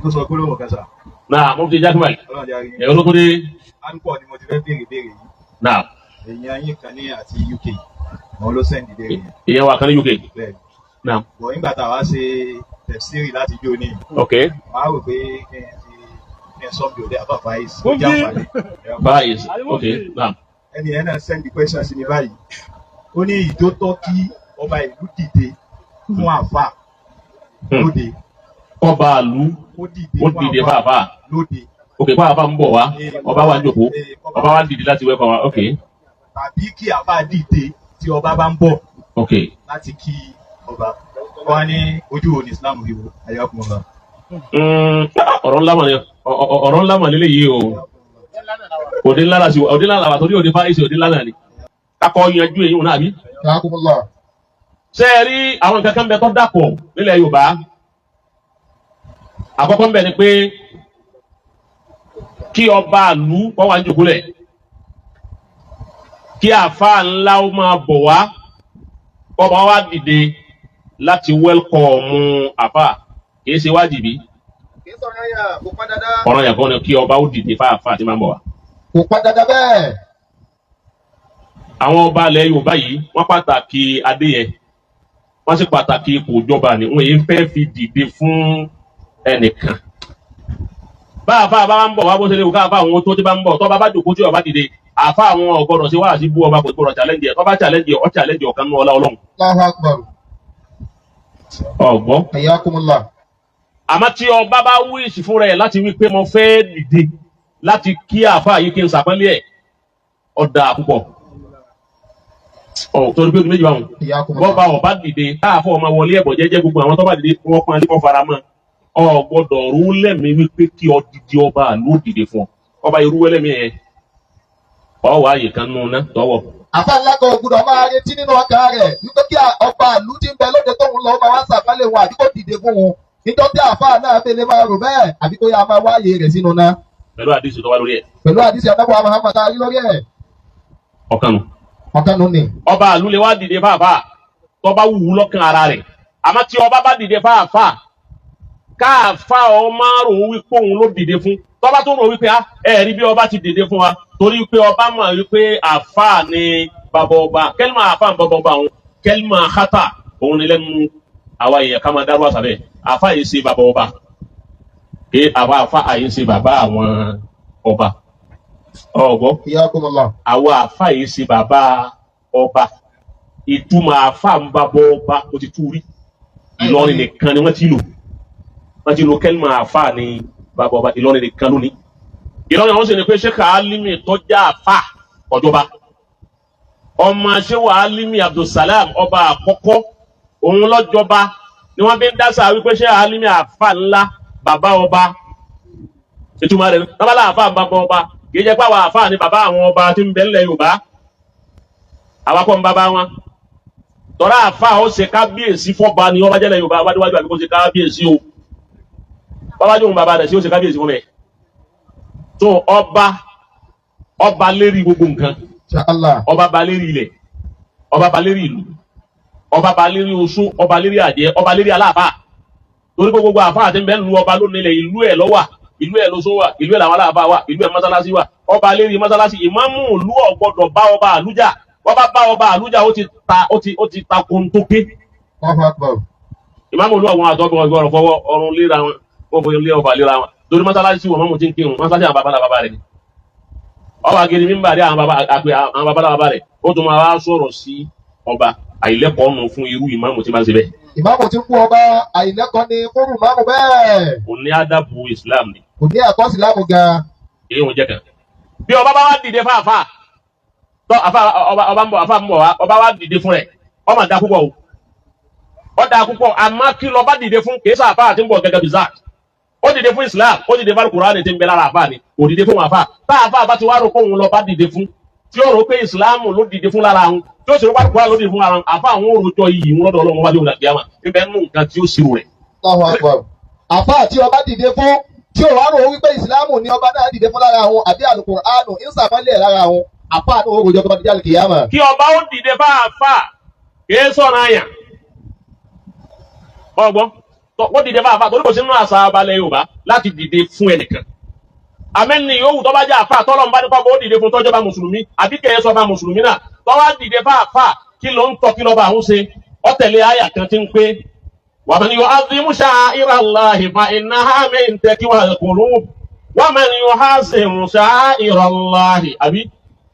Tó sọ gbólóhùn kan sà. Náà Mufti Jakmal. Ọlọ́run jẹ́ àríyìn. Ẹ̀rọ ló tó dé. Anpọ̀ ni mo ti fẹ́ béèrè béèrè yìí. Náà. Èèyàn yín kan ní àti UK. Àwọn ló send ìbéèrè yẹn. Ìyẹn wà kan ní UK. Bẹ́ẹ̀ ni. Náà. Bọ̀ nígbà tá a wá ṣe tẹ̀síìrì láti jó ní. Ok. Màá rò pé kí n fi kí n sọ bí òde àbá Faiz. Ó jẹ́ àǹfààní. Faiz. Ok. Náà. Ẹni yẹn náà send question sí mi báyìí. Ó ní ìjó tọ́ kí ọba ìlú dìde fún àfà lóde. Ọba àlú Ó dìde ó dìde fáfá. Lóde. Ok, fáfá ń bọ̀ wá. Ọba wa ń jókòó. Ọba wa dìde láti wẹ́kọ̀ wa. Ok. Tàbí kí àfà dìde tí ọba bá ń bọ̀. Ok. Láti kí ọba. Wọ́n á ní ojú wo ni Islam fi wò? Ayakumullah. Ọ̀rọ̀ ńlá mà ní ọ̀rọ̀ ńlá mà nílé yìí o. Òde ńlá la sì òde ńlá la wà torí òde fáyèsì òde ńlá náà ni. Kakọ yanjú èyí wọn náà bí. Jazakumullah. Ṣé ẹ rí àwọn nǹkan kan bẹ tó dàpọ̀ nílẹ̀ Yorùbá? Àkọ́kọ́ ń bẹ ni pé kí ọba àlú kọ́ wá ń jòkó lẹ̀. Kí àáfàá ńlá ó máa bọ̀ wá. Ọba wa dìde láti wẹ́lkọ̀ọ̀mù àáfàá. Kìí ṣe wájìbí. Kì í sọ̀rọ̀ yà, kò pọn dandan. Ọ̀ràn yẹn kọ́ ni kí ọba ó dìde fáàfáà tí máa ń bọ̀ wá. Kò pọn dandan bẹ́ẹ̀. Àwọn ọba ilẹ̀ Yorùbá yìí wọ́n pàtàkì adé yẹn, wọ́n sì pàtàkì ipò ìjọba ni wọ́n yìí fẹ́ fi dìde fún ẹnìkan. Bá àfa bá ń bọ̀ wá bó ṣe lè wò káàfà àwọn tó ti bá ń bọ̀ tọ́ba bá jòkó tí ọba dìde àfa àwọn ọ̀gbọ́dọ̀ sí wàásù bú ọba kò gbọ́dọ̀ challenge ẹ̀ tọ́ba challenge ẹ̀ ọ́ challenge ọ̀kan nínú ọlá Ọlọ́run. Allahu Akbar. Ọ̀gbọ́n. Hayyakumullah. Àmọ́ tí ọba bá wíìsì fún rẹ̀ láti wí pé mo fẹ́ dìde láti kí àfa yìí kí n sàpẹ́lẹ̀ ẹ̀ ọ̀dà púpọ̀. Ọ̀ torí pé méjì báwọn. Hayyakumullah. Bọ́ba ọba dìde káàfọ́ ọmọ wọlé ẹ̀bọ̀ jẹ́jẹ́ gbogbo àwọn tó bá dìde wọ́n pọn ẹni kọ́ fara mọ́. Ọ gbọ́dọ̀ rú lẹ́mìí wípé kí ọ dìde ọba àlú dìde fún ọ. Ọba irú wẹ́lẹ́mìí ẹ̀ ọ wà àyè kan nù ná tọwọ́. Àfa ńlá kan ò gbúdọ̀ máa retí nínú ọkàn rẹ̀ wípé kí ọba ìlú tí ń bẹ lóde tóun lọ máa wá sàpálẹ̀ wọn àbí kó dìde fún wọn. Níjọ́ tí àfa náà fi lè máa rò bẹ́ẹ̀ àbí kó yá máa wáyé rẹ̀ sínú ná. Pẹ̀lú àdìsí tó wá lórí ẹ̀. Pẹ̀lú àdìsí adábọ̀ Muhammad tá a rí lórí ẹ̀. Ọ̀kan nù. Ọ̀kan nù ni. Ọba àlú lè wá dìde fáfáà tọba wù ú lọ́kàn ara rẹ̀. Àmọ́ tí ọba bá dìde fáfáà káàfà ọ máa rò wípé òun ló dìde fún. Tọba tó rò wípé ẹ rí bí ọba ti dìde fún wa torí pé ọba mọ̀ wípé àfáà ni bàbá ọba kẹ́lìmọ̀ àfáà ń bàbá ọba òun kẹ́lìmọ̀ àkátà òun ni lẹ́nu àwa èèyàn ká máa dárú àṣà bẹ́ẹ̀. Àfáà yìí ṣe bàbá ọba ké àwa àfáà yìí ṣe bàbá àwọn ọba. Ọ̀gbọ́n. Hayyakumullah. Àwa àfáà yìí ṣe bàbá ọba. Ìtumọ̀ àfáà ń bàbá ọba ó ti tú rí. Ìlọrin nìkan ni wọ́n ti lò. Wọ́n ti lo kẹ́lìmọ̀ àfáà ní bàbá ọba Ìlọrin nìkan lónìí. Ìlọrin àwọn sì ni pé Sheikh Alimi tọ́jà àfáà ọ̀jọba. Ọmọ Sheikh Alimi Abdulsalam ọba àkọ́kọ́ òun lọ́jọba ni wọ́n fi ń dá sáà wípé Sheikh Alimi àfáà ńlá bàbá ọba. Ìtumọ̀ rẹ̀ tábàlà àfáà bàbá ọba kì í jẹ́ pé àwọn àfáà ni bàbá àwọn ọba tí ń bẹ ńlẹ̀ Yorùbá. Àwa kọ́ ń bàbá wọn. Tọ́lá àfáà ó ṣe kábíyèsí fọ́ba ni ọba jẹ́lẹ̀ Yorùbá wájúwájú àbí kó ṣe kábíyèsí o. Bàbá jóun bàbá rẹ̀ sí ó ṣe kábíyèsí fún mi. Tó ọba ọba lérí gbogbo nǹkan. Inshallah. Ọba ba lérí ilẹ̀, ọba ba lérí ìlú, ọba ba lérí oṣó, ọba lérí àjẹ́, ọba lérí aláàfáà. Torí pé gbogbo àfáà tí ń bẹ ń lu ọba lónìí ilẹ̀ ìlú ẹ̀ lọ́wà, ìlú ẹ̀ lóṣó wà, ìlú ẹ̀ làwọn aláàfáà wà, ìlú ẹ̀ mọ́sálásí wà. Ọba lérí mọ́sálásí, ìmáàmù ìlú ò gbọ́dọ̀ bá ọba àlújà. Ọba bá ọba àlújà ó ti ta ó ti ó ti ta kóńtóké. Allahu Akbar. Ìmáàmù ìlú àwọn àtọ́gbọ̀n ọgbọ̀n fọwọ́ ọrùn léra wọn, wọ́n fọyín lé ọba léra wọn. Torí mọ́sálásí wọn mọ́mú ti ń kírun, mọ́sálásí àwọn babalá bàbá rẹ̀ ni. Ọba gidi mímbà rí àwọn baba àpè àwọn babalá bàbá rẹ̀, ó tún máa wá sọ̀rọ̀ sí ọba àìlẹ́kọ̀ọ́ nù fún irú ìmáàmù tí máa ń ṣe bẹ́ẹ̀. Ìmáàmù tí ń kú ọba àìlẹ́kọ̀ọ́ ni fúrú ìmáàmù bẹ́ẹ̀. Kò ní ádàbù Islam ni. Kò ní ẹ̀kọ́ ìsìlámù gan. Èyí ò jẹ́ kan. Bí ọba bá wá dìde fáfáà tọ́ àfa ọba ọba ń bọ̀ àfa ń bọ̀ wá ọba wá dìde fún rẹ̀ ọmọ da púpọ̀ o. Ó da púpọ̀ àmọ́ kí lọ́ba dìde fún kìí sáfà àti ń bọ̀ gẹ́gẹ́ bí zak. Ó dìde fún Islam, ó dìde fún Al-Qur'an tí ń bẹ lára àfa ni, kò dìde fún àfa. Tá àfa bá ti wá rò pé òun lọ́ba dìde fún, tí ó rò pé Islam ló dìde fún lára òun, tí ó sì rò pé Al-Qur'an ló dìde fún lára òun, àfa àwọn òròjọ iyì ń lọ́dọ̀ Ọlọ́run wájú òun àti àmà níbẹ̀ nù nǹkan tí ó ṣirò rẹ̀. Allahu Akbar. Àfa àti ọba dìde fún tí ò wá rò wípé ìsìlámù ni ọba náà dìde fún lára òun àbí Al-Qur'an ń sàmọ́lẹ̀ lára òun, àfa àti òròjọ tó bá dìde àlùkìyámà. Kí ọba ó dìde fáfáà kìí sọ̀rọ̀ àyàn. Ọgbọ́n ó dìde fáfáà torí kò sínú àṣà abalẹ̀ Yorùbá. láti dìde fún ẹnìkan. Àmẹ́ni yòówù tó bá jẹ́ àfa tọ́lọ̀ ń bá nípa bó dìde fún tọ́jọba mùsùlùmí àbí kẹ̀yẹ́ sọba mùsùlùmí náà tó wá dìde fáfá kí ló ń tọ́ kí lọ́ba àwọn ṣe ọ̀tẹ̀lẹ̀ àyà kan ti ń pé wa man yu'azzim sha'ira Allahi fa innaha min taqwal qulub wa man yu'azzim sha'ira Allahi àbí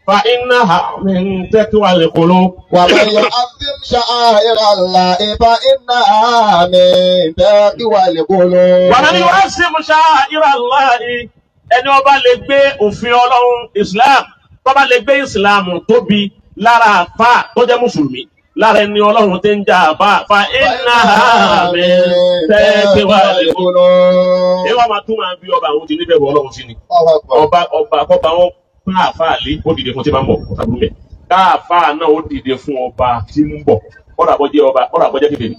fa innaha min taqwal qulub. ومن يعظم شعائر الله فإنها من تقوى القلوب. Wa man yu'azzim sha'ira Allahi ẹni ọba lè gbé òfin Ọlọ́run Islam tọ́ba lè gbé Islam tóbi lára àfa tó jẹ́ mùsùlùmí lára ẹni Ọlọ́run tí ń jà àfa fa innaha min taqwal qulub. Èyí wọ́n máa tún máa bí ọba àwọn ti níbẹ̀rù Ọlọ́run sí ni ọba ọba kọba wọn fún àfa lé ó dìde fún tí máa ń bọ̀ ọ̀tá burú bẹ̀ káàfa náà ó dìde fún ọba tí ń bọ̀ kọ́dà bọ́ jẹ́ ọba kọ́dà bọ́ jẹ́ kékeré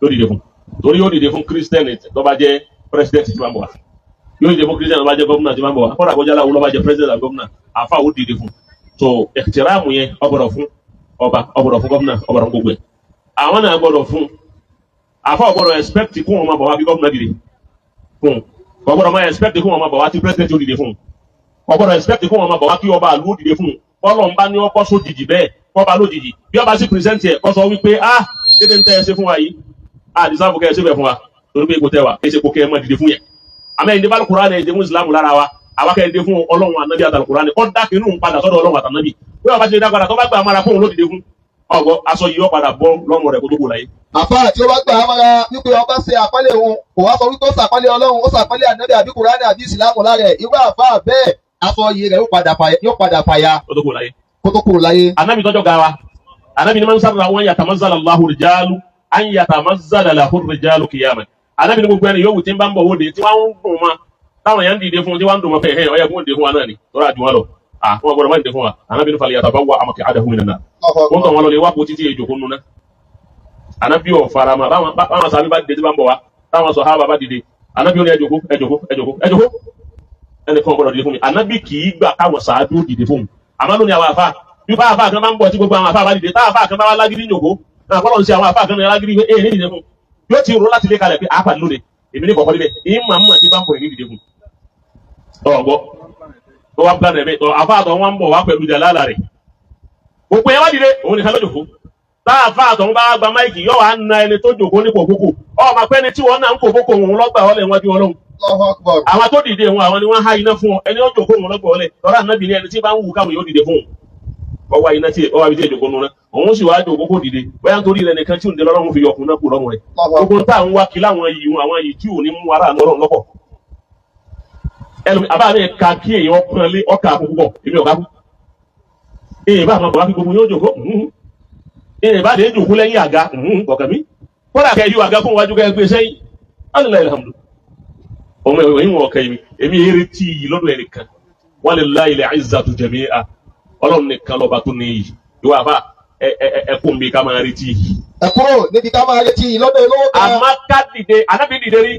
ló dìde fún torí yóò dìde fún kírísítẹ́nì tó bá jẹ́ pírẹsidẹ́ntì tí máa ń bọ̀ wá yóò dìde fún kírísítẹ́nì tó bá jẹ́ gómìnà tí máa ń bọ̀ wá kọ́dà bọ́ jẹ́ aláwo ló bá jẹ́ pírẹsidẹ́ntì àti gómìnà àfa ó dìde fún so ẹ̀tìráàmù yẹn ó gbọ́dọ̀ fún ọba ó gbọ́dọ̀ fún gómìnà ó gbọ́dọ̀ fún gbogbo ẹ̀ àwọn náà gbọ́dọ̀ fún àfa ó gbọ́dọ̀ expect kó wọn máa bọ̀ wá bí gómìnà dìde fún kò gbọ́dọ̀ máa expect kó wọn máa bọ̀ wá tí president ó dìde fún kò gbọ́dọ̀ expect kó wọn máa bọ̀ wá kí ọba àlú ó dìde fún bọ́lọ̀ ń bá ní ọkọ́ sójijì bẹ́ẹ̀ kọ́ba lójijì bí ọba sì present ẹ̀ kọ́ sọ wípé ah dédé ń tẹ́ ẹ ṣe fún wa yìí ah deserve kẹ́ ẹ ṣe bẹ̀ fún wa torí pé ipò tẹ́ wa kì í ṣe kó kẹ́ ẹ má dìde fún yẹn àmọ́ ẹ̀yin débàlù Kùránì ẹ̀ dé fún Islam lára wa àwa kẹ́ ẹ dé fún Ọlọ́run ànábì àtàlù Kùránì kọ́ dá kínú ń padà sọ́dọ̀ Ọlọ́run àtànábì bí ọba ti lè dá padà tó bá gbà mára fóun ló dìde fún ọgbọ aṣọ yìí ó padà bọ́ lọ́rùn rẹ̀ kó tó kù láyé. Àfáà tí ó bá gbà á mọ́ra wípé ọba ṣe àpọ́nlé òun kò wá sọ wípé ó ṣàpọ́nlé Ọlọ́run ó ṣàpọ́nlé ànábì àbí Kùránì àbí Ìsìlámù lára ẹ̀ irú àfáà bẹ́ẹ̀ aṣọ yìí rẹ̀ yóò padà fàya kó tó kù láyé. kó tó kúrò láyé. Anabi tọjọ gawa anabi ni man sarra wọn yatamazzala Allahu rijalu an yatamazzala lahu rijalu qiyamah anabi ni gbogbo ẹni yòówù tí ń bá ń bọ̀ wóde tí wọ́n ń dùn ma táwọn yẹn ń dìde fún tí wọ́n ń dùn ma fẹ́ ẹ̀ ọ̀yẹ́ kó ń dìde fún wa náà ni tọ́ra àjùmọ̀ lọ ah wọn gbọ́dọ̀ má dìde fún wa anabi ni falyatabawwa maq'adahu minan nar wọ́n tọ̀ wọn lọ lè wá kó títí èjò kó nuna anabi ò farama báwọn sábẹ́ bá dìde tí bá ń bọ̀ wá táwọn sàhábà bá dìde anabi ò ní ẹ jókòó ẹ jókòó ẹ jókòó ẹ jókòó ẹnì kan gbọ́dọ̀ dìde fún mi anabi kì í gbà káwọn sàábí ó dìde fún mi àmọ́ lónìí àwọn àfa bí bá àfa kan bá ń bọ̀ tí gbogbo àwọn àfa bá dìde tá àfa kan bá wá lágídí jòkó náà bọ́lọ̀ ń ṣe àwọn àfa kan ní lágídí pé ee ní dìde fún yóò ti rò láti lé kalẹ̀ pé àáfà lóde èmi ní kọ̀ọ̀kan níbẹ̀ ìmọ̀ àmọ́ àti bá ń bọ̀ ní dìde fún ọ̀gbọ́ tó wá plan ẹ̀mí tó àfa àtọ̀ wọn ń bọ̀ wá pẹ̀lú jàlálà rẹ̀ gbogbo yẹn wá dìde òun nìkan ló jòkó tá àfa àtọ̀ ń bá gba máìkì yóò wá na ẹni tó jòkó ní kòkókò ọmọ pẹ́ni tí wọ́n náà ń kòkókò òun lọ́gbà ọlẹ̀ wájú Ọlọ́run Allahu Akbar. àwọn tó dìde wọn àwọn ni wọ́n há iná fún ọ ẹni ó jòkó òun lọ́gbà ọlẹ̀ tọ́lá nàbì ní ẹni tí bá ń wù káwọn yóò dìde fún un ọwọ́ iná tí ọwọ́ ibi tí èjòkó nu náà òun sì wá jòkó kó dìde bóyá nítorí rẹ nìkan tí ò ń dé lọ́rùn fi yọkùn náà kú lọ́rùn rẹ̀ gbogbo tá à ń wá kí láwọn yìí wọn àwọn yìí tí ò ní mú ara àánú Ọlọ́run lọ́pọ̀ ẹlòmí àbá mi ka kí èèyàn pọn lé ọkà àkókò pọ̀ èmi ọ̀gá kú èèyàn bá àwọn bàbá fi gbogbo yóò jòkó èèyàn bá dé jòkó lẹ́yìn àga kọ̀ọ̀kan mi kódà kẹ́ yọ àga fún wájú kẹ́ gbé sẹ́yìn alhamdulilayi alhamdu ọmọ ẹ̀wọ̀n yìí wọ̀n kẹ́ mi èmi eré tí yìí lọ́dọ̀ ẹnìkan walillahi al-izzatu jami'a Ọlọ́run nìkan lọ́ba tó ní yìí ìwọ àbá ẹ ẹ ẹ kó mi ká máa retí yìí. Ẹ kúrò níbi ká máa retí yìí lọ́dọ̀ olówó kan. Àmọ́ ká dìde anábì dìde rí